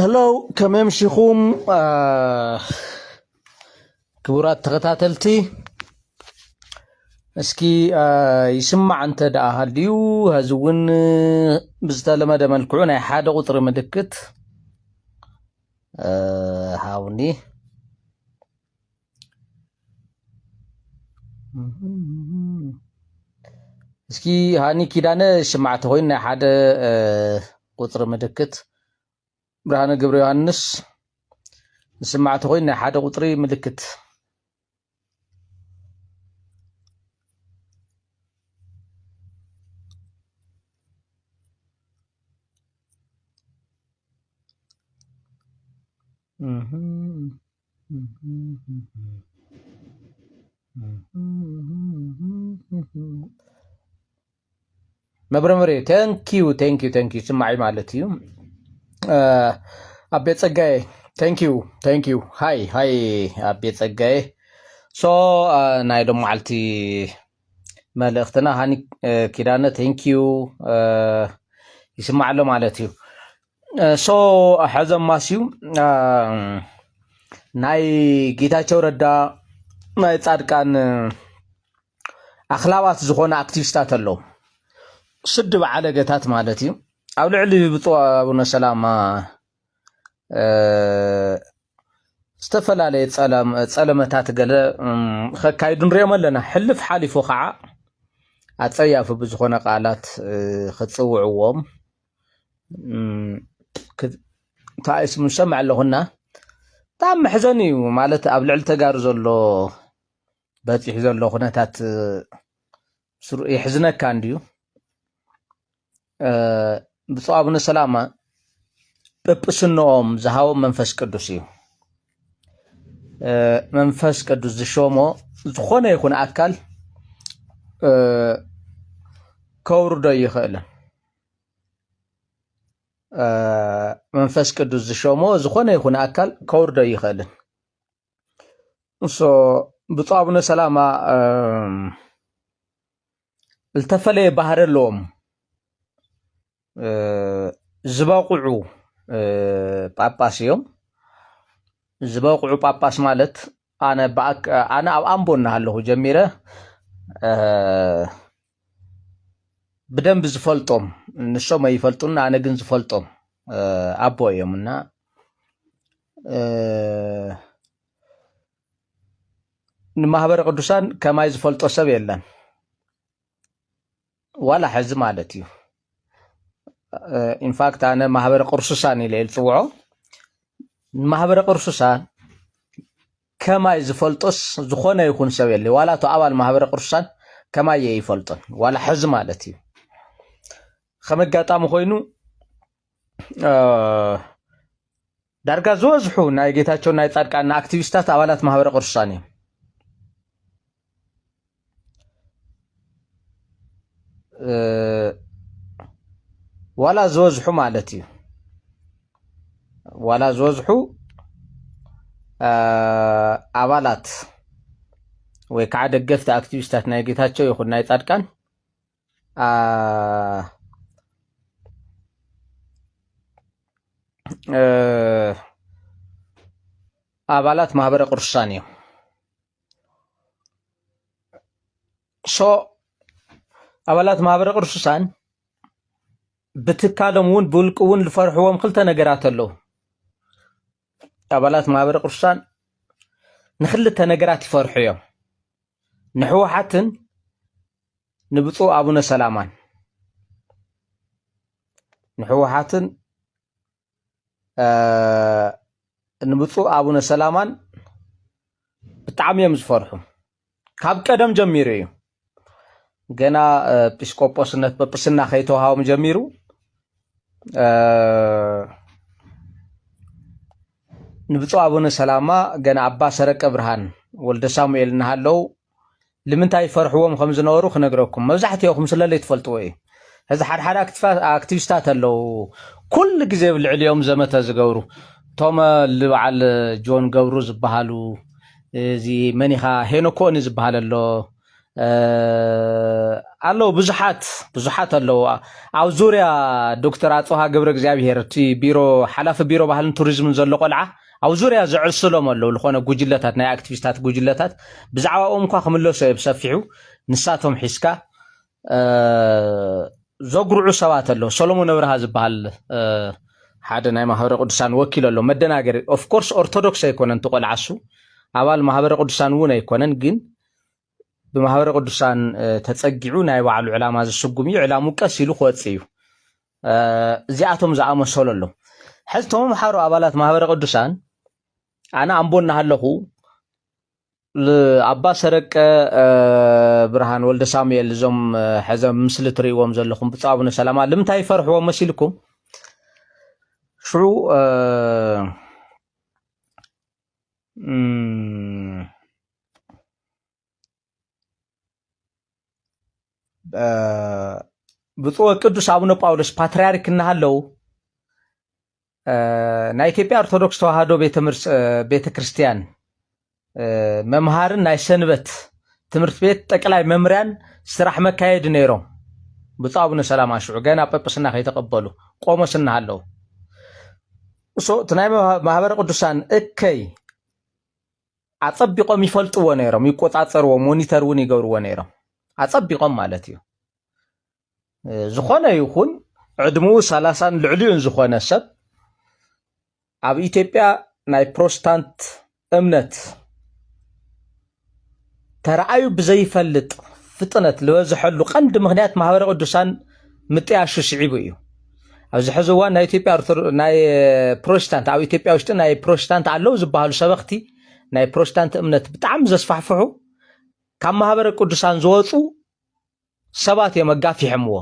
ሄሎ፣ ከመይ ኣምሲኹም? ክቡራት ተኸታተልቲ፣ እስኪ ይስማዕ እንተ ደኣ ሃልዩ፣ ሀዚ እውን ብዝተለመደ መልክዑ ናይ ሓደ ቁፅሪ ምልክት ሃውኒ። እስኪ ሃኒ ኪዳነ ሽማዕቲ ኮይኑ ናይ ሓደ ቁፅሪ ምልክት፣ ብርሃነ ገብረ ዮሃንስ ንስማዕቲ ኮይኑ ናይ ሓደ ቁፅሪ ምልክት። መብረመሪ፣ thank you, thank you, thank you። ስማዒ ማለት እዩ። ኣቤ ጸጋየ፣ thank you፣ thank you። ሃይ ሃይ፣ ኣቤ ጸጋየ። ሶ ናይ ሎም መዓልቲ መልእኽትና ሃኒ ኪዳነ፣ thank you፣ ይስማዕ ኣሎ ማለት እዩ። ሶ ሐዘ ማስዩ ናይ ጌታቸው ረዳ፣ ናይ ጻድቃን ኣኽላባት ዝኾነ ኣክቲቪስታት ኣለዉ፣ ስዲ በዓለገታት ማለት እዩ። ኣብ ልዕሊ ብፁዕ ኣቡነ ሰላማ ዝተፈላለየ ጸለመታት ገለ ከካይዱ ንሪኦም ኣለና። ሕልፍ ሓሊፉ ከዓ ኣጸያፊ ብዝኾነ ቃላት ክጽውዕዎም ተኣይስም ንሰምዕ ኣለኹና። ብጣዕሚ መሕዘኒ እዩ። ማለት ኣብ ልዕሊ ተጋሩ ዘሎ በፂሑ ዘሎ ኩነታት የሕዝነካ እንድዩ። ብፁዕ ኣቡነ ሰላማ ጵጵስንኦም ዝሃቦም መንፈስ ቅዱስ እዩ። መንፈስ ቅዱስ ዝሾሞ ዝኾነ ይኹን ኣካል ከውርዶ ይኽእልን። መንፈስ ቅዱስ ዝሾሞ ዝኾነ ይኹን ኣካል ከውርዶ ይኽእልን። እሶ ብፁዕ ኣቡነ ሰላማ ዝተፈለየ ባህሪ ኣለዎም። ዝበቑዑ ጳጳስ እዮም። ዝበቑዑ ጳጳስ ማለት ኣነ ኣነ ኣብ ኣምቦ እናሃለኹ ጀሚረ ብደንብ ዝፈልጦም፣ ንሶም ኣይፈልጡን፣ ኣነ ግን ዝፈልጦም ኣቦ እዮም እና ንማህበረ ቅዱሳን ከማይ ዝፈልጦ ሰብ የለን። ዋላ ሕዚ ማለት እዩ። ኢንፋክት ኣነ ማህበረ ቅርሱሳን ኢለ ዝፅውዖ። ማህበረ ቅርሱሳን ከማይ ዝፈልጦስ ዝኾነ ይኹን ሰብ የለ። ዋላ እቶ ኣባል ማህበረ ቅርሱሳን ከማይ ይፈልጦን፣ ዋላ ሕዚ ማለት እዩ። ከም ኣጋጣሚ ኮይኑ ዳርጋ ዝበዝሑ ናይ ጌታቸው ናይ ጻድቃን ኣክቲቪስታት ኣባላት ማህበረ ቅርሱሳን እዮም። ዋላ ዝበዝሑ ማለት እዩ። ዋላ ዝበዝሑ ኣባላት ወይ ከዓ ደገፍቲ ኣክቲቪስታት ናይ ጌታቸው ይኹን ናይ ጻድቃን ኣባላት ማህበረ ቅዱሳን እዮም። ሶ ኣባላት ማህበረ ቅዱሳን ብትካሎም እውን ብውልቂ እውን ዝፈርሕዎም ክልተ ነገራት ኣለዉ። ኣባላት ማህበረ ቅዱሳን ንክልተ ነገራት ይፈርሑ እዮም። ንሕወሓትን ንብፁዕ ኣቡነ ሰላማን። ንሕወሓትን ንብፁዕ ኣቡነ ሰላማን ብጣዕሚ እዮም ዝፈርሑ። ካብ ቀደም ጀሚሩ እዩ። ገና ጲስቆጶስነት ጵጵስና ከይተዋሃቦም ጀሚሩ ንብፁዕ ኣቡነ ሰላማ ገና ኣባ ሰረቀ ብርሃን ወልደ ሳሙኤል እናሃለዉ ንምንታይ ይፈርሕዎም ከም ዝነበሩ ክነግረኩም። መብዛሕትኦኹም ስለለይ ትፈልጥዎ እዩ። ሕዚ ሓድሓደ ኣክቲቪስታት ኣለዉ፣ ኩሉ ግዜ ኣብ ልዕሊኦም ዘመተ ዝገብሩ። እቶም በዓል ጆን ገብሩ ዝበሃሉ፣ እዚ መን ኢኻ ሄኖክ ኮኒ ዝበሃል ኣሎ፣ ኣለዉ፣ ብዙሓት ብዙሓት ኣለዉ። ኣብ ዙርያ ዶክተር ኣጽብሃ ገብረ እግዚኣብሔር፣ እቲ ቢሮ፣ ሓላፊ ቢሮ ባህልን ቱሪዝምን ዘሎ ቆልዓ፣ ኣብ ዙርያ ዝዕስሎም ኣለዉ ዝኾነ ጉጅለታት፣ ናይ ኣክቲቪስታት ጉጅለታት። ብዛዕባኦም እኳ ክምለሶ እየ ብሰፊሑ። ንሳቶም ሒዝካ ዘጉርዑ ሰባት ኣለዉ። ሰሎሞን ኣብርሃ ዝበሃል ሓደ ናይ ማህበረ ቅዱሳን ወኪል ኣሎ፣ መደናገሪ። ኦፍኮርስ ኦርቶዶክስ ኣይኮነን እቲ ቆልዓ፣ እሱ ኣባል ማህበረ ቅዱሳን እውን ኣይኮነን። ግን ብማህበረ ቅዱሳን ተፀጊዑ ናይ ባዕሉ ዕላማ ዝስጉም እዩ። ዕላሙ ቀስ ኢሉ ክወፅእ እዩ። እዚኣቶም ዝኣመሰሉ ኣለዉ። ሕዚ እቶም ኣምሓሩ ኣባላት ማህበረ ቅዱሳን፣ ኣነ ኣምቦ እናሃለኹ፣ ኣባ ሰረቀ ብርሃን ወልደ ሳሙኤል፣ እዞም ሕዘ ኣብ ምስሊ ትርእይዎም ዘለኹም ብፁዕ ኣቡነ ሰላማ፣ ልምንታይ ይፈርሕዎም መሲልኩም? ሽዑ ብፁዕ ወቅዱስ ኣቡነ ጳውሎስ ፓትርያርክ እናሃለዉ፣ ናይ ኢትዮጵያ ኦርቶዶክስ ተዋህዶ ቤተ ክርስቲያን መምሃርን ናይ ሰንበት ትምህርት ቤት ጠቅላይ መምርያን ስራሕ መካየዲ ነይሮም። ብፁዕ ኣቡነ ሰላማ ሽዑ ገና ጳጳስና ከይተቐበሉ ቆሞስ እናሃለዉ፣ እሶ እቲ ናይ ማህበረ ቅዱሳን እከይ ኣጸቢቖም ይፈልጥዎ ነይሮም፣ ይቆጻጸርዎ፣ ሞኒተር እውን ይገብርዎ ነይሮም። ኣጸቢቖም ማለት እዩ። ዝኾነ ይኹን ዕድምኡ ሰላሳን ልዕሊኡን ዝኾነ ሰብ ኣብ ኢትዮጵያ ናይ ፕሮስታንት እምነት ተረኣዩ ብዘይፈልጥ ፍጥነት ዝበዝሐሉ ቀንዲ ምኽንያት ማህበረ ቅዱሳን ምጥያሹ ስዒቡ እዩ። ኣብዚ ሕዚ እዋን ናይ ኢትዮጵያ ኦርቶዶ-፣ ናይ ፕሮቴስታንት፣ ኣብ ኢትዮጵያ ውሽጢ ናይ ፕሮቴስታንት ኣለዉ ዝበሃሉ ሰበኽቲ ናይ ፕሮቴስታንት እምነት ብጣዕሚ ዘስፋሕፍሑ ካብ ማህበረ ቅዱሳን ዝወፁ ሰባት እዮም ኣጋፊሖምዎ።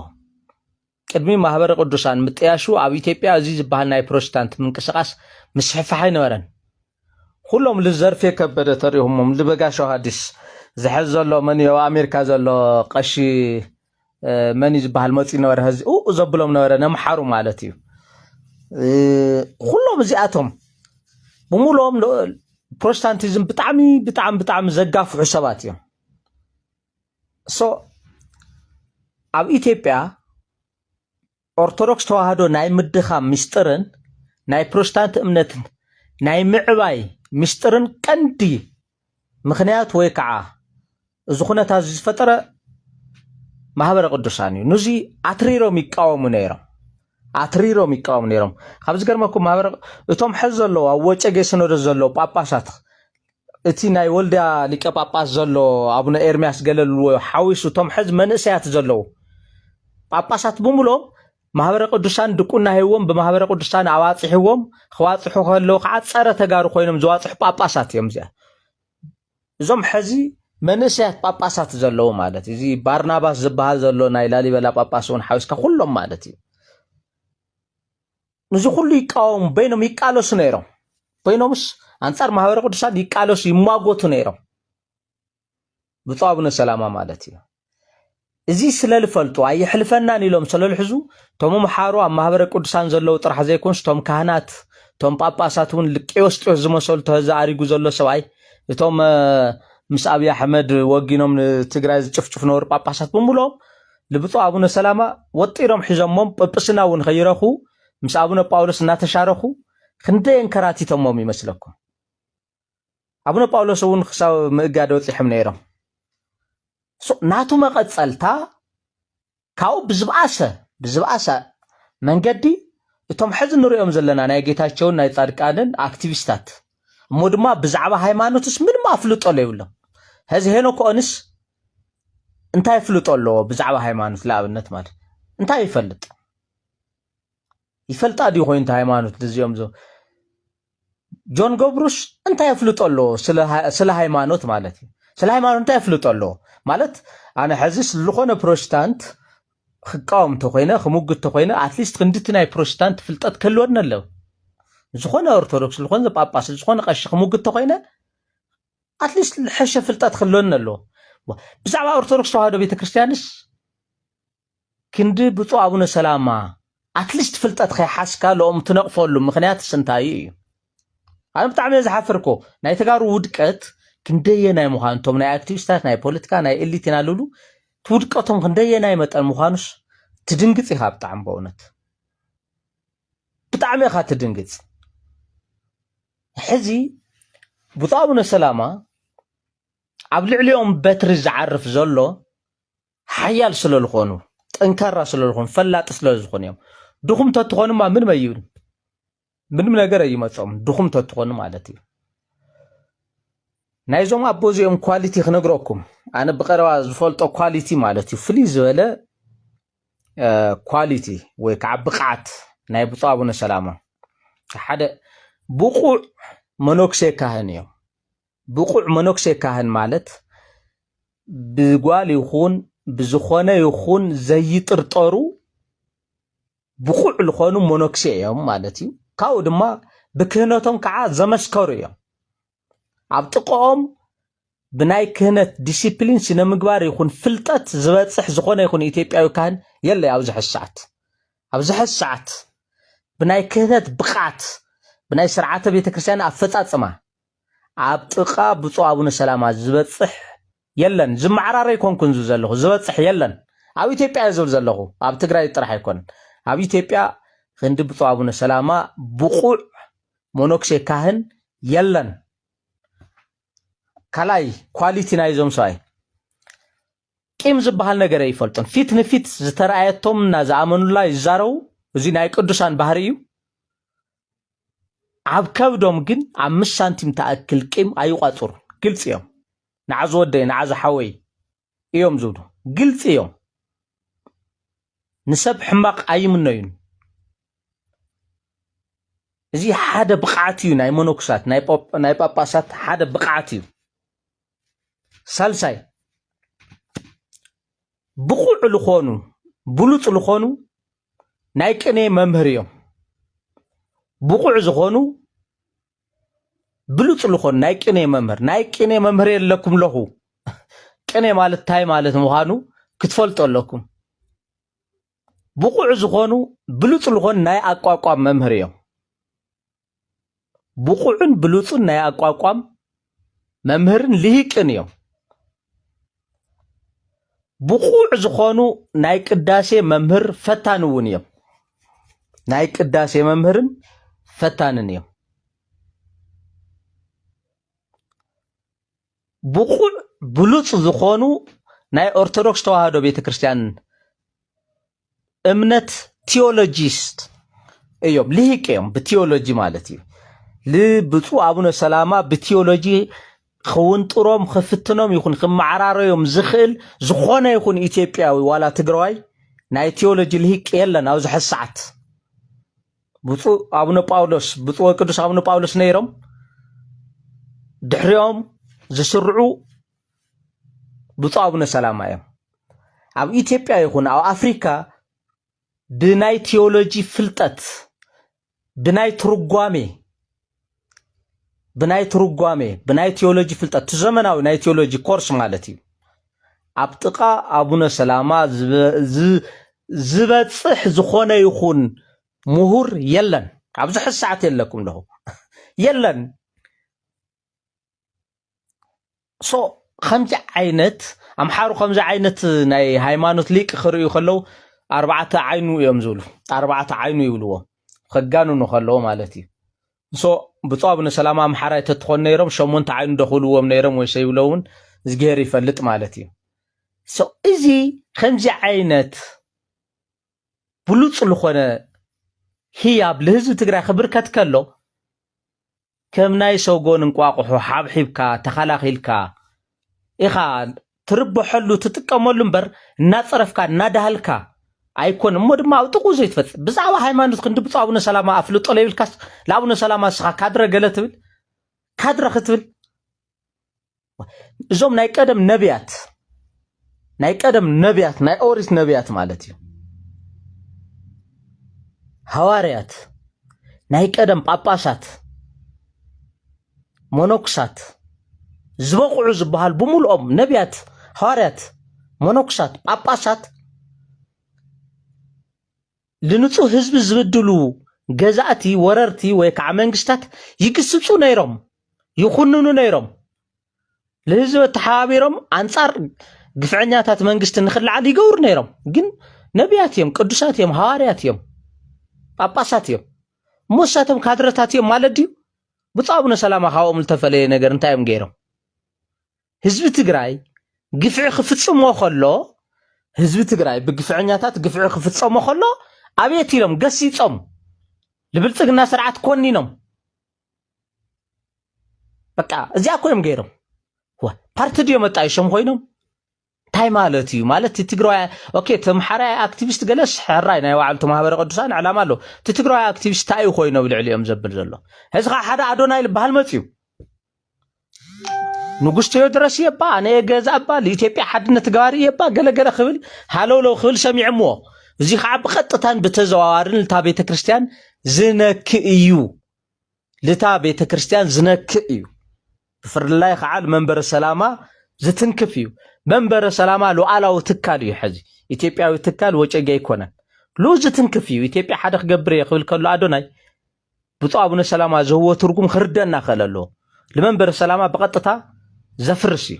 ቅድሚ ማህበረ ቅዱሳን ምጥያሹ ኣብ ኢትዮጵያ እዚ ዝበሃል ናይ ፕሮቴስታንት ምንቅስቃስ ምስሕፋሕ ኣይነበረን። ኩሎም ልዘርፌ ከበደ ተሪኹሞም፣ ልበጋሻው ሃዲስ ዝሐዝ ዘሎ መን እዩ? ኣብ ኣሜሪካ ዘሎ ቀሺ መን እዩ ዝበሃል መፂኡ ነበረ፣ ሀዚ ኡ ዘብሎም ነበረ ነምሓሩ ማለት እዩ። ኩሎም እዚኣቶም ብምሉኦም ፕሮቴስታንቲዝም ብጣዕሚ ብጣዕሚ ብጣዕሚ ዘጋፍሑ ሰባት እዮም። ሶ ኣብ ኢትዮጵያ ኦርቶዶክስ ተዋህዶ ናይ ምድኻም ምስጢርን ናይ ፕሮቴስታንት እምነትን ናይ ምዕባይ ምስጢርን ቀንዲ ምኽንያት ወይ ከዓ እዚ ኩነታት እዚ ዝፈጠረ ማህበረ ቅዱሳን እዩ። ንዚ ኣትሪሮም ይቃወሙ ነይሮም፣ ኣትሪሮም ይቃወሙ ነይሮም። ካብ ዝገርመኩም ማህበረ እቶም ሕዚ ዘለዉ ኣብ ወጨጌ ሲኖዶስ ዘለዉ ጳጳሳት፣ እቲ ናይ ወልድያ ሊቀ ጳጳስ ዘሎ ኣቡነ ኤርምያስ ገለልዎ ሓዊሱ እቶም ሕዚ መንእሰያት ዘለዉ ጳጳሳት ብምሎም ማህበረ ቅዱሳን ድቁና ሂዎም ብማህበረ ቅዱሳን ኣባፂሕዎም ክባፅሑ ከለዉ ከዓ ፀረ ተጋሩ ኮይኖም ዝባፅሑ ጳጳሳት እዮም። እዚኣ እዞም ሕዚ መንእሰያት ጳጳሳት ዘለዉ ማለት እዩ። እዚ ባርናባስ ዝበሃል ዘሎ ናይ ላሊበላ ጳጳስ እውን ሓዊስካ ኩሎም ማለት እዩ። ንዚ ኩሉ ይቃወሙ፣ በይኖም ይቃለሱ ነይሮም። ኮይኖምስ ኣንጻር ማህበረ ቅዱሳን ይቃለሱ፣ ይሟጎቱ ነይሮም። ብፁዕ ኣቡነ ሰላማ ማለት እዩ። እዚ ስለ ልፈልጡ ኣየሕልፈናን ኢሎም ስለ ልሕዙ፣ እቶም ምሓሩ ኣብ ማህበረ ቅዱሳን ዘለዉ ጥራሕ ዘይኮንስ፣ እቶም ካህናት፣ እቶም ጳጳሳት እውን ልቄዎስጢዎስ ዝመሰሉ ተዘ ኣሪጉ ዘሎ ሰብኣይ፣ እቶም፣ እ፣ ምስ ኣብይ ኣሕመድ ወጊኖም ንትግራይ ዝጭፍጭፍ ነበሩ ጳጳሳት ብምሎም፣ ንብፁዕ ኣቡነ ሰላማ ወጢሮም ሒዞሞም፣ ጵጵስና እውን ከይረኹ፣ ምስ ኣቡነ ጳውሎስ እናተሻረኹ፣ ክንደይ እንከራቲቶሞም ይመስለኩም? ኣቡነ ጳውሎስ እውን ክሳብ ምእጋድ በጺሖም ነይሮም። ሶ፣ ናቱ መቐጸልታ ካብኡ ብዝብኣሰ፣ ብዝብኣሰ መንገዲ እቶም ሕዚ ንሪኦም ዘለና ናይ ጌታቸውን ናይ ጻድቃንን ኣክቲቪስታት እሞ ድማ ብዛዕባ ሃይማኖትስ ምንም ኣፍልጦ ዘይብሎም። ሕዚ ሄኖክ ኦንስ እንታይ ኣፍልጦ ኣለዎ ብዛዕባ ሃይማኖት? ለኣብነት ማለት እንታይ ይፈልጥ? ይፈልጣ ድዩ ኮይኑ እቲ ሃይማኖት? እዚኦም ዞ-፣ ጆን ገብሩስ እንታይ ኣፍልጦ ኣለዎ ስለ ሃ-፣ ስለ ሃይማኖት ማለት እዩ? ስለ ሃይማኖት እንታይ ኣፍልጦ ኣለዎ? ማለት ኣነ ሕዚ ዝኾነ ፕሮቴስታንት ክቃወም እንተኮይነ፣ ክምጉት እንተኮይነ፣ ኣትሊስት ክንድቲ ናይ ፕሮቴስታንት ፍልጠት ክህልወኒ ኣለዎ። ዝኾነ ኦርቶዶክስ፣ ዝኾነ ጳጳስ፣ ዝኾነ ቀሺ ክምጉት እንተኮይነ፣ ኣትሊስት ዝሐሸ ፍልጠት ክህልወኒ ኣለዎ። ብዛዕባ ኦርቶዶክስ ተዋህዶ ቤተክርስትያንስ ክንዲ ብፁዕ ኣቡነ ሰላማ ኣትሊስት ፍልጠት ከይሓዝካ ለኦም ትነቕፈሉ ምኽንያትስ እንታይ እዩ? ኣነ ብጣዕሚ እየ ዝሓፍር እኮ። ናይ ተጋሩ ውድቀት ክንደየናይ ምዃኑ፣ እቶም ናይ ኣክቲቪስታት፣ ናይ ፖለቲካ፣ ናይ ኤሊት ኢና ልብሉ፣ እቲ ውድቀቶም ክንደየናይ መጠን ምዃኑስ ትድንግጽ ኢኻ ብጣዕሚ። በእውነት ብጣዕሚ ኢኻ ትድንግጽ። ሕዚ ብፁዕ ኣቡነ ሰላማ ኣብ ልዕሊኦም በትሪ ዝዓርፍ ዘሎ ሓያል ስለ ዝኾኑ፣ ጠንካራ ስለ ዝኾኑ፣ ፈላጢ ስለ ዝኾኑ እዮም። ድኹም ተትኾኑማ ምንም ኣይብልን። ምንም ነገር ኣይመጾም፣ ድኹም ተትኾኑ ማለት እዩ። ናይዞም ኣቦ እዚኦም ኳሊቲ ክነግረኩም፣ ኣነ ብቐረባ ዝፈልጦ ኳሊቲ ማለት እዩ፣ ፍልይ ዝበለ ኳሊቲ ወይ ከዓ ብቕዓት ናይ ብፁዕ ኣቡነ ሰላማ። ሓደ ብቑዕ መነኩሴ ካህን እዮም። ብቑዕ መነኩሴ ካህን ማለት ብጓል ይኹን ብዝኾነ ይኹን ዘይጥርጠሩ ብቑዕ ዝኾኑ መነኩሴ እዮም ማለት እዩ። ካብኡ ድማ ብክህነቶም ከዓ ዘመስከሩ እዮም። ኣብ ጥቕኦም ብናይ ክህነት ዲሲፕሊን፣ ስነ ምግባር ይኹን ፍልጠት ዝበጽሕ ዝኾነ ይኹን ኢትዮጵያዊ ካህን የለ። ኣብዚ ሕዚ ሰዓት፣ ኣብዚ ሕዚ ሰዓት ብናይ ክህነት ብቕዓት፣ ብናይ ስርዓተ ቤተክርስትያን ኣፈጻጽማ ኣብ ጥቓ ብፁዕ ኣቡነ ሰላማ ዝበጽሕ የለን። ዝመዓራረ ኣይኮንኩን ዝ-፣ ዘለኹ፣ ዝበጽሕ የለን። ኣብ ኢትዮጵያ እየ ዝብል ዘለኹ፣ ኣብ ትግራይ ጥራሕ ኣይኮነን። ኣብ ኢትዮጵያ ክንዲ ብፁዕ ኣቡነ ሰላማ ብቑዕ መነኩሴ ካህን የለን። ካልኣይ ኳሊቲ ናይዞም ሰብኣይ፣ ቂም ዝበሃል ነገር ኣይፈልጡን። ፊት ንፊት ዝተረኣየቶም እና ዝኣመኑላ ይዛረቡ። እዚ ናይ ቅዱሳን ባህሪ እዩ። ኣብ ከብዶም ግን ኣምስት ሳንቲም ትኣክል ቂም ኣይቋጽሩን። ግልፂ እዮም። ንዓ ዝወደይ፣ ንዓ ዝሓወይ እዮም ዝብሉ። ግልፂ እዮም። ንሰብ ሕማቕ ኣይምነዩን። እዚ ሓደ ብቕዓት እዩ። ናይ መነኩሳት፣ ናይ ጳጳ-፣ ናይ ጳጳሳት ሓደ ብቕዓት እዩ። ሳልሳይ፣ ብቑዕ ዝኾኑ፣ ብሉፅ ዝኾኑ ናይ ቅኔ መምህር እዮም። ብቑዕ ዝኾኑ፣ ብሉፅ ዝኾኑ ናይ ቅኔ መምህር፣ ናይ ቅኔ መምህር የለኩም ኣለኹ። ቅኔ ማለት እንታይ ማለት ምዃኑ ክትፈልጡ ኣለኩም። ብቑዕ ዝኾኑ፣ ብሉፅ ዝኾኑ ናይ ኣቋቋም መምህር እዮም። ብቑዕን ብሉፅን ናይ ኣቋቋም መምህርን ልሂቅን እዮም። ብቑዕ ዝኾኑ ናይ ቅዳሴ መምህር ፈታን እውን እዮም። ናይ ቅዳሴ መምህርን ፈታንን እዮም። ብቑዕ ብሉፅ ዝኾኑ ናይ ኦርቶዶክስ ተዋህዶ ቤተክርስትያን እምነት ቲዮሎጂስት እዮም፣ ልሂቅ እዮም ብቲዮሎጂ ማለት እዩ። ልብፁዕ ኣቡነ ሰላማ ብቲዮሎጂ ክውንጥሮም፣ ክፍትኖም ይኹን ክመዓራረዮም ዝኽእል ዝኾነ ይኹን ኢትዮጵያዊ ዋላ ትግራዋይ ናይ ቲዮሎጂ ልሂቅ የለን ኣብዚ ሕዚ ሰዓት። ብፁዕ ኣቡነ ጳውሎስ፣ ብፁዕ ወቅዱስ ኣቡነ ጳውሎስ ነይሮም፣ ድሕሪኦም ዝስርዑ ብፁዕ ኣቡነ ሰላማ እዮም። ኣብ ኢትዮጵያ ይኹን ኣብ ኣፍሪካ ብናይ ቲዮሎጂ ፍልጠት፣ ብናይ ትርጓሜ፣ ብናይ ትርጓሜ፣ ብናይ ቲዮሎጂ ፍልጠት፣ እቲ ዘመናዊ ናይ ቲዮሎጂ ኮርስ ማለት እዩ። ኣብ ጥቓ ኣቡነ ሰላማ ዝበ-፣ ዝ-፣ ዝበጽሕ ዝኾነ ይኹን ምሁር የለን። ኣብዚ ሕዚ ሰዓት የለኩም ኣለኹ። የለን። ሶ፣ ከምዚ ዓይነት፣ ኣምሓሩ ከምዚ ዓይነት ናይ ሃይማኖት ሊቅ ክርእዩ ከለዉ፣ ኣርባዕተ ዓይኑ እዮም ዝብሉ። ኣርባዕተ ዓይኑ ይብልዎ። ከጋንኑ ከለዉ ማለት እዩ። ሶ፣ ብፁዕ ኣቡነ ሰላማ ኣምሓራይ ተትኾኑ ነይሮም፣ ሸሞንተ ዓይኑ ዶ ክብልዎም ነይሮም ወይ ሰይብለውን፣ እዝግሄር ይፈልጥ ማለት እዩ። ሶ፣ እዚ ከምዚ ዓይነት ብሉጽ ዝኾነ ህያብ ልህዝቢ ትግራይ ክብርከት ከሎ፣ ከም ናይ ሰጎን እንቋቑሖ ሓብሒብካ፣ ተኸላኺልካ ኢኻ ትርበሐሉ፣ ትጥቀመሉ እምበር፣ እናጸረፍካ፣ እናዳህልካ ኣይኮን። እሞ ድማ ኣብ ጥቕኡ ዘይትፈጽም። ብዛዕባ ሃይማኖት ክንዲ ብፁዕ ኣቡነ ሰላማ ኣፍልጦ ለይብልካስ፣ ለኣቡነ ሰላማ እስኻ ካድረ ገለ ትብል? ካድረ ክትብል? እዞም ናይ ቀደም ነቢያት፣ ናይ ቀደም ነቢያት፣ ናይ ኦሪት ነቢያት ማለት እዩ። ሃዋርያት፣ ናይ ቀደም ጳጳሳት፣ መነኩሳት፣ ዝበቑዑ ዝበሃል ብምልኦም ነቢያት፣ ሃዋርያት፣ መነኩሳት፣ ጳጳሳት ልንጹህ ህዝቢ ዝብድሉ ገዛእቲ፣ ወረርቲ ወይ ከዓ መንግስታት ይግስጹ ነይሮም፣ ይኹንኑ ነይሮም። ንህዝቢ ኣተሓባቢሮም ኣንጻር ግፍዐኛታት መንግስቲ ንኽለዓል ይገብሩ ነይሮም። ግን ነቢያት እዮም፣ ቅዱሳት እዮም፣ ሃዋርያት እዮም፣ ጳጳሳት እዮም። እሞ እሳቶም ካድረታት እዮም ማለት ድዩ? ብፁዕ ኣቡነ ሰላማ ካብኦም ዝተፈለየ ነገር እንታይ እዮም ገይሮም? ህዝቢ ትግራይ ግፍዒ ክፍጽሞ ከሎ፣ ህዝቢ ትግራይ ብግፍዐኛታት ግፍዒ ክፍጸሞ ከሎ ኣቤት ኢሎም ገሲጾም፣ ንብልጽግና ስርዓት ኮኒኖም። በቃ እዚኣ እኮ እዮም ገይሮም። ዋ፣ ፓርቲ ድዮም ኣጣይሾም ኮይኖም? እንታይ ማለት እዩ ማለት? እቲ ትግራዋይ፣ ኦኬ፣ እቲ ኣምሓራይ ኣክቲቪስት ገለስ ሕራይ ናይ ባዕሉ፣ እቲ ማህበረ ቅዱሳን ዕላማ ኣሎ። እቲ ትግራዋይ ኣክቲቪስት እንታይ እዩ ኮይኑ ኣብ ልዕሊኦም ዘብል ዘሎ? ሕዚ ከዓ ሓደ ኣዶናይ ዝበሃል መፅዩ፣ ንጉስ ቴዎድሮስ እየባ፣ ኣነ እየ ገዛእባ፣ ንኢትዮጵያ ሓድነት ገባሪ እየባ፣ ገለገለ ክብል፣ ሃለውለው ክብል ሰሚዐምዎ። እዚ ከዓ ብቐጥታን ብተዘዋዋርን ልታ ቤተ ክርስቲያን ዝነክእ እዩ። ልታ ቤተ ክርስቲያን ዝነክእ እዩ። ብፍላይ ከዓ መንበረ ሰላማ ዝትንክፍ እዩ። መንበረ ሰላማ ሉዓላዊ ትካል እዩ። ሕዚ ኢትዮጵያዊ ትካል ወጨጌ ኣይኮነን። ሉ ዝትንክፍ እዩ። ኢትዮጵያ ሓደ ክገብር እየ ክብል ከሎ ኣዶናይ፣ ብፁዕ ኣቡነ ሰላማ ዝህቦ ትርጉም ክርደና ክእል ኣለዎ። ንመንበረ ሰላማ ብቐጥታ ዘፍርስ እዩ።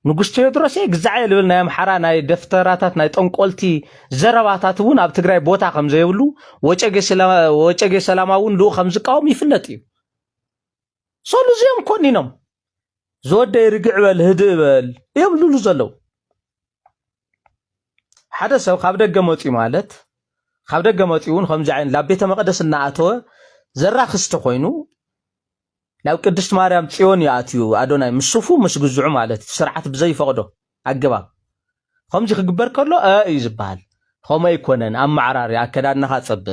ንጉስ ቴዎድሮስ እየ ግዛዕ እየ ልብል ናይ ኣምሓራ ናይ ደፍተራታት ናይ ጠንቆልቲ ዘረባታት እውን ኣብ ትግራይ ቦታ ከም ዘይብሉ፣ ወጨጌ ሰላማ፣ ወጨጌ ሰላማ እውን ልኡ ከም ዝቃወም ይፍለጥ እዩ። ሶሉ እዚኦም ኮኒኖም ዝወደይ ርግዕ በል ህድእ በል እዮም ልብሉ ዘለዉ። ሓደ ሰብ ካብ ደገ መፅዩ ማለት፣ ካብ ደገ መፅኡ እውን ከምዚ ዓይነት ናብ ቤተ መቕደስ እናኣተወ ዘራኽስ ተኮይኑ፣ ናብ ቅድስት ማርያም ጽዮን ይኣትዩ ኣዶናይ ምስ ሱፉ ምስ ግዝዑ ማለት እዩ። ስርዓት ብዘይፈቕዶ ኣገባብ ከምዚ ክግበር ከሎ እ እዩ ዝበሃል። ከምኡ ኣይኮነን። ኣመዓራሪ ኣከዳድናኻ ጸብቕ፣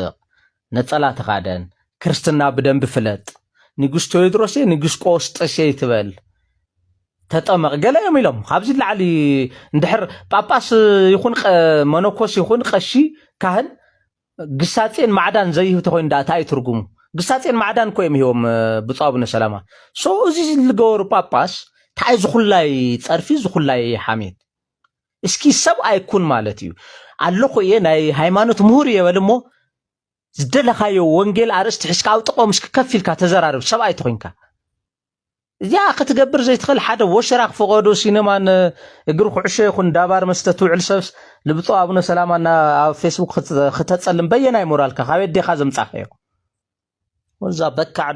ነጸላ ተኻደን፣ ክርስትና ብደንቢ ፍለጥ። ንጉስ ቴዎድሮስ እየ፣ ንጉስ ቆስጠስ እየ ይትበል። ተጠመቕ ገለ እዮም ኢሎም። ካብዚ ላዕሊ እንድሕር ጳጳስ ይኹን ቀ-፣ መነኮስ ይኹን ቀሺ ካህን ግሳጼን ማዕዳን ዘይህብ ተኮይኑ ዳ እንታይ እዩ ትርጉሙ? ግሳጼን ማዕዳን እኮ እዮም ሂቦም፣ እ፣ ብፁዕ ኣቡነ ሰላማ። ሶ እዚ ዝገበሩ ጳጳስ እንታይ ዝኹላይ ጸርፊ፣ ዝኹላይ ሓሜት? እስኪ ሰብኣይ ኩን ማለት እዩ። ኣለኹ እየ ናይ ሃይማኖት ምሁር እየ በል እሞ ዝደለኻዮ ወንጌል ኣርእስቲ ሒዝካ ኣብ ጥቕኦም እስኪ ከፍ ኢልካ ተዘራርብ፣ ሰብኣይ ተኾይንካ። እዚኣ ክትገብር ዘይትኽእል ሓደ ወሽራኽ ፈቐዶ ሲነማን እግሪ ኩዕሾ ይኹን ዳባር መስተ ትውዕል ሰብስ ንብፁዕ ኣቡነ ሰላማና ኣብ ፌስቡክ ክት-፣ ክተጸልም በየናይ ሞራልካ? ካብ ኣዴኻ ዘምጻኻዮ? ወዛ በካዕ ዶ